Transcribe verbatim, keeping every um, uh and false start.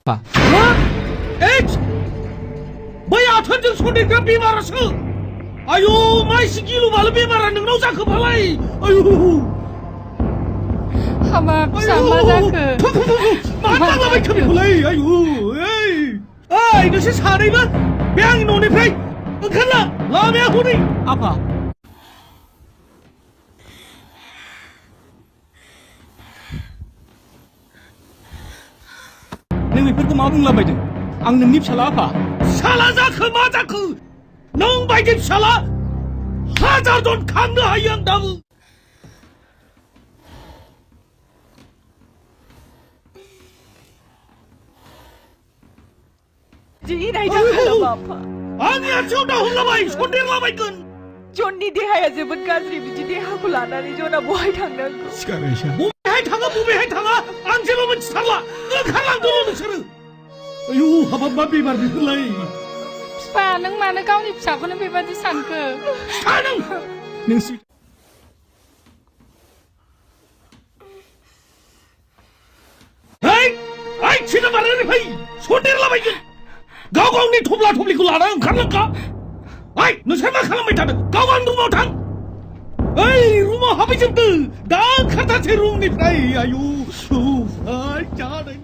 Ba. Ei! Bai athon jeng sodikra bimar se. Ayo, mai si gilu bal bimar nang nau jakha phalai. Ayo. Hama, sama jakha. Thuk, thuk, thuk, thuk. Ma tangla bai khabi phalai. Ayo, ei. Ei, nisi sanai ba? Bang noni phai. Angkhala, lamia huni. Apa? Nang iphirkhe ma bungla baiding? Ang nangni bsala apha. Sala jakha ma jakha? Nang baiding bsala? Hajar jon khangno hai ang dabu. Ji nai da khala bapha. Ang ya chota hula bai, sotir la bai kun. Jonni deha ya jebon gajri biji deha ko lanani jona bohai thangnang. Sikare sa. Bohai thanga, bohai thanga. Ang jeba man sarla. Ang kharlang dulu nang saru. Ayu, haba ma bimar bikulai. Spa, nang mana kau ni psa kono bebadi sanke. Sanang. Nang si. Hei! Ai, sida barani phai! Sotir la baigin! Gao gao ni thopla thopli ko lana angkhar langka! Ai, nusai ma khalam bai thada! Gao gao ni rumo thang! Ai, rumo habai jemtu! Da angkhar ta se room ni phai! Ayu! Ai, cha dai!